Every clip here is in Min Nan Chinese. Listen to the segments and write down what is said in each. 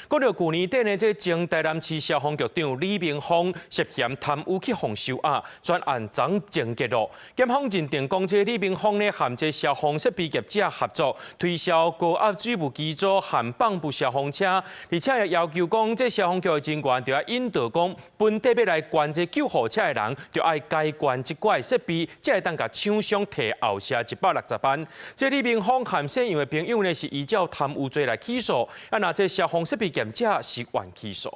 講著舊年底呢，這前台南市消防局長李明峰涉嫌貪污去予收押，全案昨終結囉。檢方認定講，這李明峰呢，和這消防設備業者合作推銷高壓水霧機組和泵浦消防車，而且也要求講，這消防局的人員著愛引導講，本地欲來捐這救護車的人，著愛該捐這寡設備，才會當共廠商提後車160萬。這李明峰和姓楊的朋友呢，是依照貪污罪來起訴，啊，若這消防設備業者是緩起訴。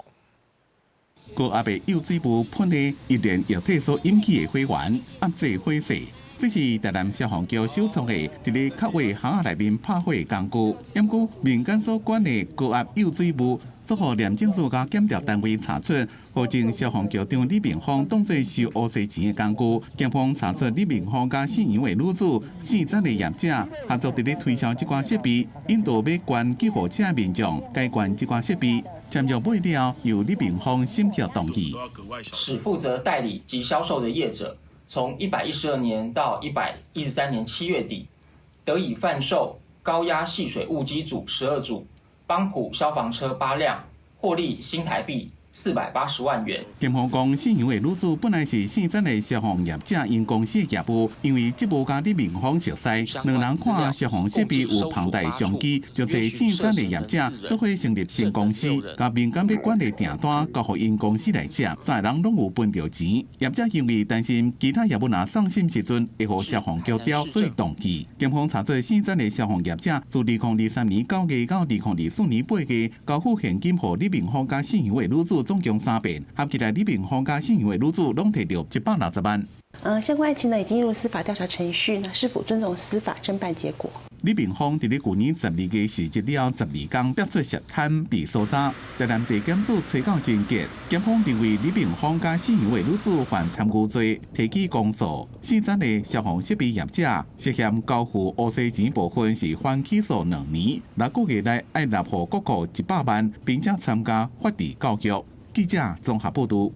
高壓的幼水霧噴的易燃液體所引起的火源，壓制火勢。這是台南消防局首創的，佇咧較尾巷仔內面拍火的工具。毋過民間所管的高壓幼水霧，煞予廉政署佮檢調單位查出，予前消防局長李明峰當做收烏西錢的工具。檢方查出李明峰佮姓楊的女子、姓曾的業者合作佇咧推銷這寡設備，引導欲捐救護車民眾該捐這寡設備。簽約尾了，由李明峰審核同意。使負責代理及銷售的業者，從112年到113年7月底，得以販售高壓細水霧機組12組、幫浦消防車8輛，獲利新台幣480萬元。檢方講，姓楊的女子本來是姓曾的消防業者𪜶公司的業務，因為職務佮李明峰熟似，兩人看消防設備有龐大商機，就揣姓曾的業者做伙成立新公司，共民間欲捐的訂單交予𪜶公司來接，三个人攏有分著錢。業者因為擔心其他業務若送審時陣會予消防局刁，所以同意。檢方查出姓曾的消防業者，自2023年9月到2024年8月，交付現金予李明峰佮姓楊的女子總共三遍，合起來李明峰佮姓楊的女子攏提著160萬。相關案情呢已進入司法調查程序，那是否尊重司法偵辦結果？李明峰佇咧舊年12月辭職了12工，爆出涉貪被搜查，台南地檢署催到終結，檢方認為李明峰佮姓楊的女子犯貪污罪，提起公訴。姓曾的消防設備業者涉嫌交付烏西錢部分是緩起訴2年，6個月內愛納予國庫100萬，並且參加法治教育。記者綜合報導。